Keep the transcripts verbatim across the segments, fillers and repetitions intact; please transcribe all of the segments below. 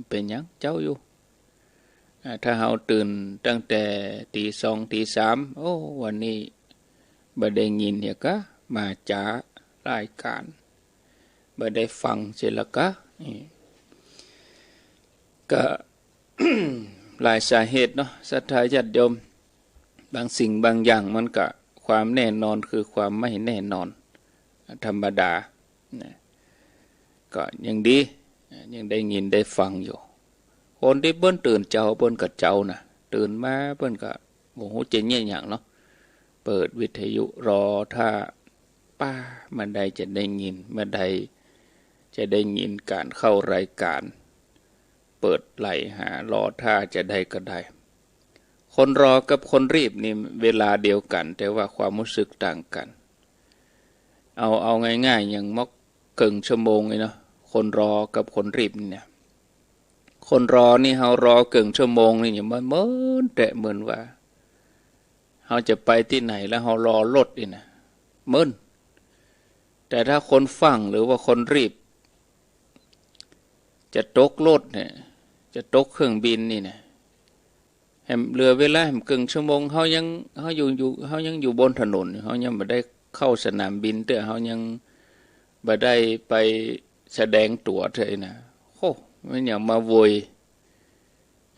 เป๋นหยังเจ๊าอยู่ อ่า ถ้าเฮาตื่นตั้งแต่ตีสองตีสาม โอ้ วันนี้บ่ได้ยินเหียก๊ะ มาจ๋ารายก๋าน บ่ได้ฟังเสียละก๊ะ นี่ ก็ หลายสาเหตุเนาะ ศรัทธาญาติโยม บางสิ่งบางอย่างมันก็ ความแน่นอนคือความไม่แน่นอน ธรรมดา นะ ก็ยังดี ยังได้ยินได้ฟังอยู่ คนตี้เปิ้นตื่นเจ๊าเปิ้นก็เจ๊านะ ตื่นมาเปิ้นก็บ่ฮู้จะเยียะหยังเนาะ เปิดวิทยุรอถ้า ป้า เมื่อใดจะได้ยิน เมื่อใดจะได้ยินก๋านเข้ารายก๋าน เปิดไล่หารอถ้าจะได้ก็ได้ คนรอกับคนรีบนี่เวลาเดียวกั๋น แต่ว่าความฮู้สึกต่างกั๋น เอา เอาง่ายๆ อย่างมอกเกิ่งชั่วโมงนี่เนาะ คนรอกับคนรีบนี่เนี่ย คนรอนี่เฮารอเกิ่งชั่วโมงนี่เนี่ย มันเมินแต๊เหมือนว่า เฮาจะไปตี้ไหนแล้วเฮารอรถนี่นะ เมิน แต่ถ้าคนฟั่งหรือว่าคนรีบ จะตกรถเนี่ย จะตกเครื่องบินนี่นะ แหมเหลือเวลาแหมเกิ่งชั่วโมง เฮายัง เฮาอยู่ อยู่ เฮายังอยู่บนถนน เฮายังบ่ได้เข้าสนามบินเตื้อ เฮายังบ่ได้ไปแสดงตั๋วเตื้อนะ โอ้ มันหยังมาโวย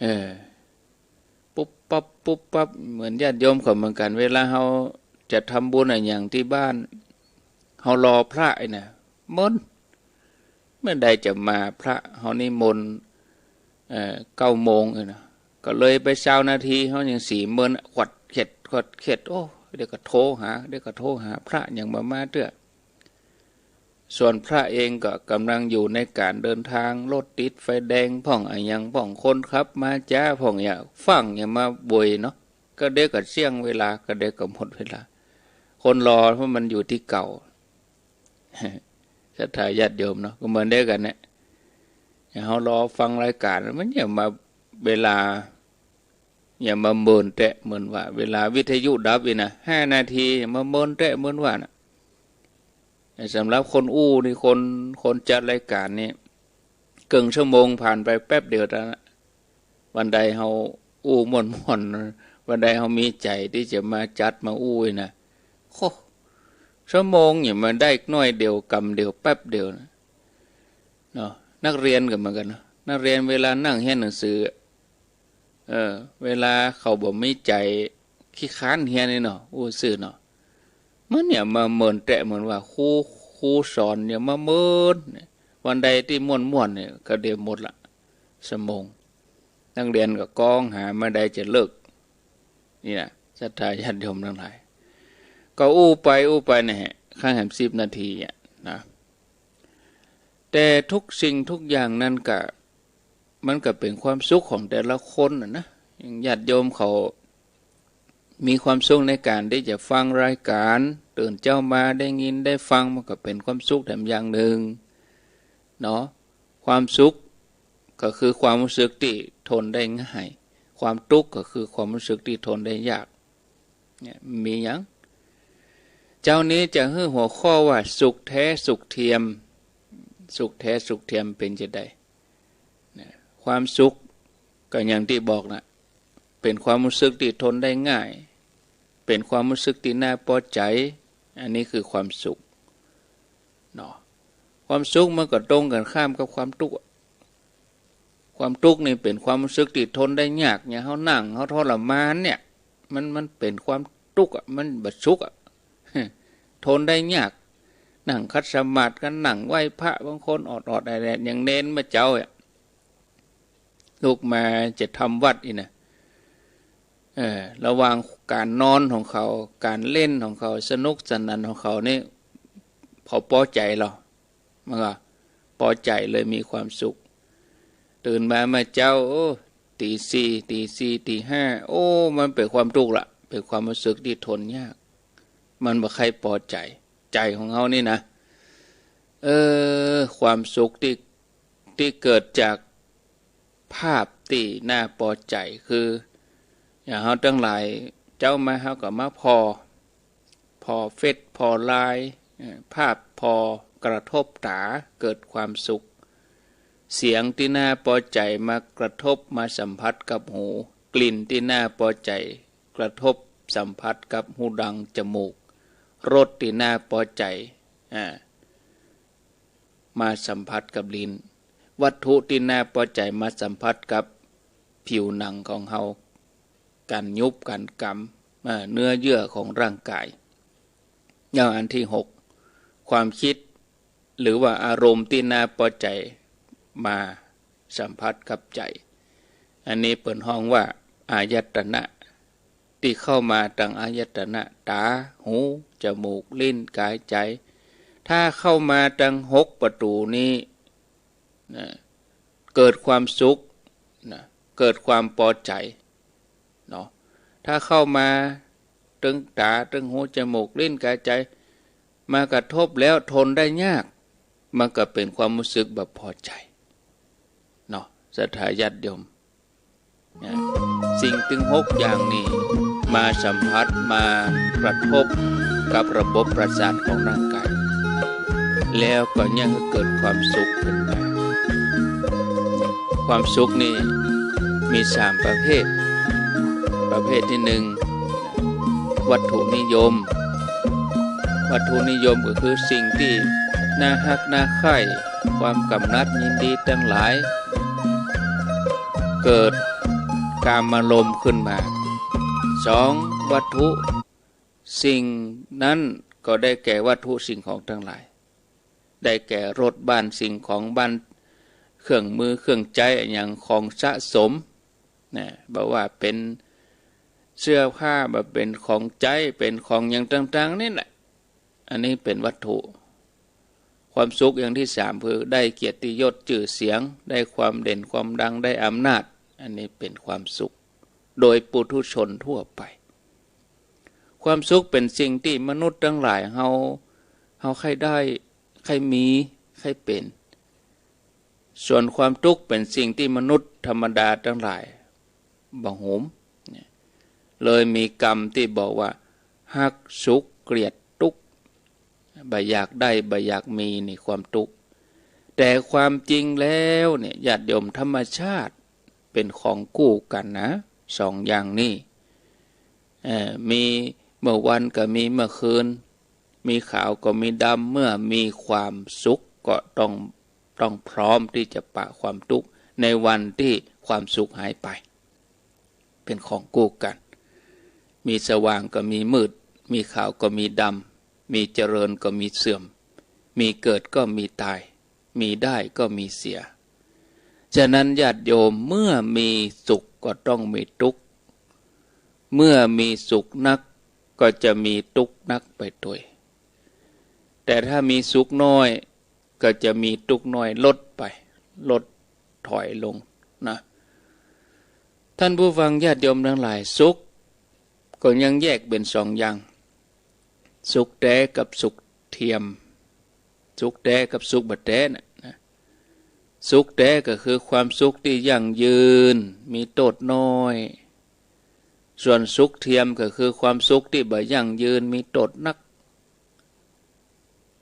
เออ ปุ๊บปั๊บ ปุ๊บปั๊บ เหมือนญาติโยมเขาเหมือนกั๋น เวลาเฮาจะทำบุญอะหยังตี้บ้าน เฮารอพระไอ้น่ะ เมิน เมื่อใดจะมาพระ เฮานิมนต์ เอ่อ เก้าโมงเอ้ยนะ ก็เลยไปซาวนาที เฮายังสิเมิน ขวัดเข็ด ขวัดเข็ด โอ้ เดี๋ยวก็โทรหา เดี๋ยวก็โทรหาพระ ยังบ่มาเตื้อ ส่วนพระเองก็กำลังอยู่ในก๋านเดินทาง รถติดไฟแดงพ่องอะหยังพ่อง คนขับมาจ๊าพ่อง อย่าฟั่งอย่ามาโวยเนาะ ก็เดี๋ยวก็เสี้ยงเวลา ก็เดี๋ยวก็หมดเวลา คนรอเพราะมันอยู่ตี้เก่า ศรัทธาญาติโยมเนาะ ก็เหมือนเดียวกั๋นเนี่ย อย่างเฮารอฟังรายก๋าน มันอย่ามาเวลา อย่ามาเมินแต๊เหมือนว่า เวลาวิทยุดับนี่นะ ห้านาที อย่ามาเมินแต๊เหมือนว่าน่ะ สำหรับคนอู้นี่ คน คนจัดรายก๋านนี่ เกิ่งชั่วโมงผ่านไปแป๊บเดียวเต้านั้น วันใดเฮาอู้ม่วนๆ วันใดเฮามีใจ๋ตี้จะมาจัดมาอู้นี่นะ โอ้ ชั่วโมงเนี่ยมันได้น้อยเดียว กำเดียว แป๊บเดียวนะ เนาะ นักเรียนก็เหมือนกั๋นเนาะ นักเรียนเวลานั่งเฮียนหนังสือ เออ เวลาเขาบ่มีใจ๋ ขี้คร้านเฮียนนี่เนาะ อู้ซื่อเนาะ มันเนี่ยมาเมินแต๊เหมือนว่า ครู ครูสอนเนี่ยมาเมินเนี่ย วันใดตี้ม่วนๆ เนี่ย ก็เดี๋ยวหมดละ ชั่วโมง นักเรียนก็ก้องหาเมื่อใดจะเลิก นี่นะ ศรัทธาญาติโยมตังหลาย ก็อู้ไปอู้ไปเนี่ย ข้างแหมสิบนาทีอะนะ แต่ทุกสิ่งทุกอย่างนั้นก็ มันก็เป๋นความสุขของแต่ละคนน่ะนะ อย่างญาติโยมเขามีความสุขในก๋านตี้จะฟังรายก๋าน ตื่นเจ๊ามาได้ยินได้ฟัง มันก็เป๋นความสุขแถมอย่างนึ่งเนาะ ความสุขก็คือความฮู้สึกตี้ทนได้ง่าย ความตุ๊กข์ก็คือความฮู้สึกตี้ทนได้ยาก เนี่ย มีหยัง เจ๊านี้จะหื้อหัวข้อว่า สุขแท้สุขเทียม สุขแท้สุขเทียมเป๋นจาใด เนี่ย ความสุขก็อย่างตี้บอกน่ะ เป๋นความฮู้สึกตี้ทนได้ง่าย เป๋นความฮู้สึกตี้น่าปอใจ๋ อันนี้คือความสุขเนาะ ความสุขมันก็ตรงกั๋นข้ามกับความตุ๊กข์อะ ความตุ๊กข์นี่เป๋นความฮู้สึกตี้ทนได้ยาก อย่างเฮานั่ง เฮาทรมานเนี่ย มัน มันเป๋นความตุ๊กข์อะ มันบ่สุขอะ ทนได้ยาก นั่งขัดสมาธิกั๋น นั่งไหว้พระ บางคนออดๆ แอดๆ อย่างเณรเมื่อเจ๊าอะ ลุกมาจะทำวัตรนี่นะ เออ ระหว่างก๋านนอนของเขา ก๋านเล่นของเขา สนุกสนานของเขานี่ เขาปอใจ๋ลอ มันก็ปอใจ๋เลยมีความสุข ตื่นมาเมื่อเจ๊า โอ้ ตีสี่ ตีสี่ ตีห้า โอ้ มันเป๋นความตุ๊กข์ละ เป๋นความฮู้สึกตี้ทนยาก มันบ่ใค่ปอใจ๋ ใจ๋ของเฮานี่นะ เออ ความสุขตี้ ตี้เกิดจากภาพตี้น่าปอใจ๋ คือ อย่างเฮาตังหลาย เจ๊ามาเฮาก็มาผ่อ ผ่อเฟซ ผ่อไลน์ เอ่อ ภาพผ่อกระทบต๋า เกิดความสุข เสียงตี้น่าปอใจ๋มากระทบมาสัมผัสกับหู กลิ่นตี้น่าปอใจ๋กระทบสัมผัสกับฮูดังจมูก รสตี้น่าปอใจ๋ อ่า มาสัมผัสกับลิ้น วัตถุตี้น่าปอใจ๋มาสัมผัสกับผิวหนังของเฮา ก๋านยุบก๋านกำ อ่า เนื้อเยื่อของร่างก๋าย แล้วอันตี้หก ความกึ๊ด หรือว่าอารมณ์ตี้น่าปอใจ๋มาสัมผัสกับใจ๋ อันนี้เปิ้นฮ้องว่าอายตนะ ตี้เข้ามาตังอายตนะ ต๋า หู จมูก ลิ้น ก๋าย ใจ๋ ถ้าเข้ามาตังหกประตู๋นี้ นะ เกิดความสุข นะ เกิดความปอใจ๋ เนาะ ถ้าเข้ามาตึงต๋า ตึงหู จมูก ลิ้น ก๋าย ใจ๋ มากระทบแล้วทนได้ยาก มันก็เป๋นความฮู้สึกบ่ปอใจ๋เนาะ ศรัทธาญาติโยม นะ สิ่งตึงหกอย่างนี้มาสัมผัส มากระทบกับระบบประสาทของร่างก๋าย แล้วก็ยังหื้อเกิดความสุขขึ้นมา ความสุขนี่มีสามประเภท ประเภทตี้หนึ่ง วัตถุนิยม วัตถุนิยมก็คือสิ่งตี้น่าฮักน่าใคร่ ความกำหนัดยินดีตังหลาย เกิดกามารมณ์ขึ้นมา สอง วัตถุ สิ่งนั้นก็ได้แก่วัตถุสิ่งของตังหลาย ได้แก่รถบ้านสิ่งของบ้าน เครื่องมือเครื่องใจ๊อะหยังของสะสม นะ บ่ว่าเป๋นเสื้อผ้า บ่าเป๋นของใจ๊ เป๋นของหยังต่างๆ นี่แหละ อันนี้เป๋นวัตถุ ความสุขอย่างตี้สามคือได้เกียรติยศจื้อเสียง ได้ความเด่นความดัง ได้อำนาจ อันนี้เป๋นความสุข โดยปุถุชนทั่วไป ความสุขเป๋นสิ่งตี้มนุษย์ตังหลายเฮา เฮาใค่ได้ ใค่มี ใค่เป๋น ส่วนความตุ๊กข์เป๋นสิ่งตี้มนุษย์ธรรมดาตังหลายบ่โหม เนี่ย เลยมีกำตี้บอกว่า ฮักสุขเกลียดตุ๊กข์ บ่อยากได้บ่อยากมีนี่ความตุ๊กข์ แต่ความจริงแล้วเนี่ย ญาติโยม ธรรมชาติเป๋นของกู้กั๋นนะ สองอย่างนี้ เอ่อ มีเมื่อวันก็มีเมื่อคืน มีขาวก็มีดำ เมื่อมีความสุขก็ต้อง ต้องพร้อมตี้จะปะความตุ๊กข์ในวันตี้ความสุขหายไป เป๋นของกู้กั๋น มีสว่างก็มีมืด มีขาวก็มีดำ มีเจริญก็มีเสื่อม มีเกิดก็มีต๋าย มีได้ก็มีเสีย ฉะนั้นญาติโยม เมื่อมีสุขก็ต้องมีตุ๊กข์ เมื่อมีสุขนักก็จะมีตุ๊กข์นักไปตวย แต่ถ้ามีสุขน้อยก็จะมีตุ๊กข์น้อยลดไป ลดถอยลงนะ ท่านผู้ฟังญาติโยมตังหลาย สุขก็ยังแยกเป๋นสองอย่าง สุขแต๊กับสุขเทียม สุขแต๊กับสุขบ่แต๊น่ะนะ สุขแต๊ก็คือความสุขตี้ยั่งยืน มีโต้ษน้อย ส่วนสุขเทียมก็คือความสุขตี้บ่ยั่งยืน มีโต้ษนัก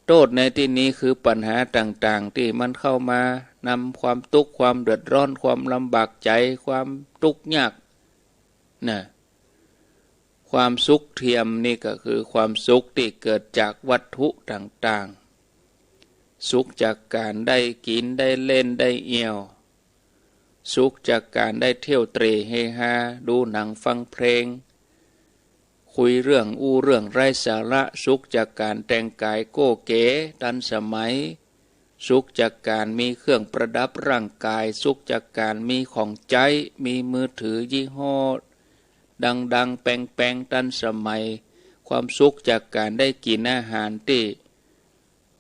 โต้ษในตี้นี้คือปัญหาต่างๆ ตี้มันเข้ามานำความตุ๊กข์ ความเดือดร้อน ความลำบากใจ๋ ความตุ๊กข์ยาก นะ ความสุขเทียมนี่ก็คือความสุขตี้เกิดจากวัตถุต่างๆ สุขจากก๋านได้กิ๋น ได้เล่น ได้เอี่ยว สุขจากก๋านได้เที่ยวเตร่เฮฮา ดูหนังฟังเพลง คุยเรื่องอู้เรื่องไร้สาระ สุขจากก๋านแต่งก๋ายโก้เก๋ตันสมัย สุขจากก๋านมีเครื่องประดับร่างก๋าย สุขจากก๋านมีของใจ๊ มีมือถือยี่ห้อดังๆ แปงๆ ตันสมัย ความสุขจากก๋านได้กิ๋นอาหารตี้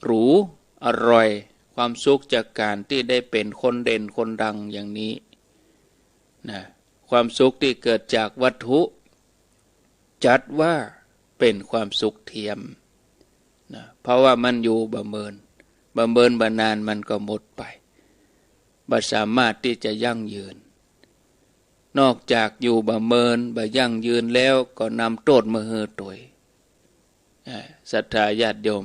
หรูอร่อย ความสุขจากก๋านตี้ได้เป๋นคนเด่นคนดังอย่างนี้นะ ความสุขตี้เกิดจากวัตถุ จัดว่าเป๋นความสุขเทียมนะ เพราะว่ามันอยู่บ่เมิน บ่เมินบ่นานมันก็หมดไป บ่สามารถตี้จะยั่งยืน นอกจากอยู่บ่เมินบ่ยั่งยืนแล้วก็นำโต้ษมาหื้อตวย อ่า ศรัทธาญาติโยม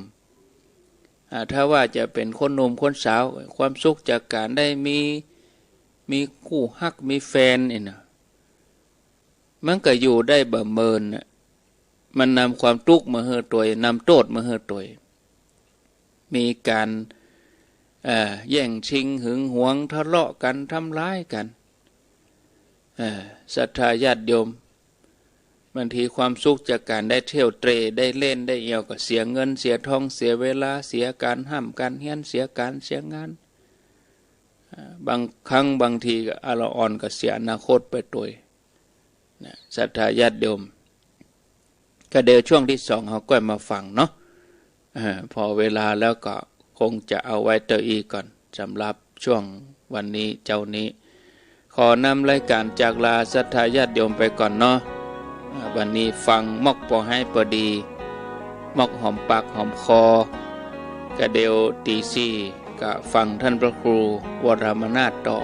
อ่า ถ้าว่าจะเป๋นคนหนุ่มคนสาว ความสุขจากก๋านได้มี มีคู่ฮัก มีแฟนนี่นะ มันก็อยู่ได้บ่เมินน่ะ มันนำความตุ๊กมาหื้อตวย นำโต้ษมาหื้อตวย มีก๋าน เอ่อ แย่งชิง หึงหวง ทะเลาะกั๋น ทำร้ายกั๋น เอ่อ ศรัทธาญาติโยม บางทีความสุขจากก๋านได้เที่ยวเตร่ ได้เล่น ได้เอี่ยว ก็เสียเงิน เสียทอง เสียเวลา เสียก๋านฮ่ำก๋านเฮียน เสียก๋าน เสียงาน อ่า บางครั้งบางทีก็อละอ่อนก็เสียอนาคตไปตวย นะ ศรัทธาญาติโยม ก็เดี๋ยวช่วงตี้สองเฮาก้อยมาฟังเนาะ เอ่อ ผ่อเวลาแล้วก็คงจะเอาไว้เต้าอี้ก่อน สำหรับช่วงวันนี้เจ๊านี้ ขอนำรายก๋านจากลาศรัทธาญาติโยมไปก่อนเนาะ อ่า วันนี้ฟังม็อกปอไฮปอดี ม็อกหอมปากหอมคอ ก็เดี๋ยวตีสี่ก็ฟังต้านพระครูวรมนาถต่อ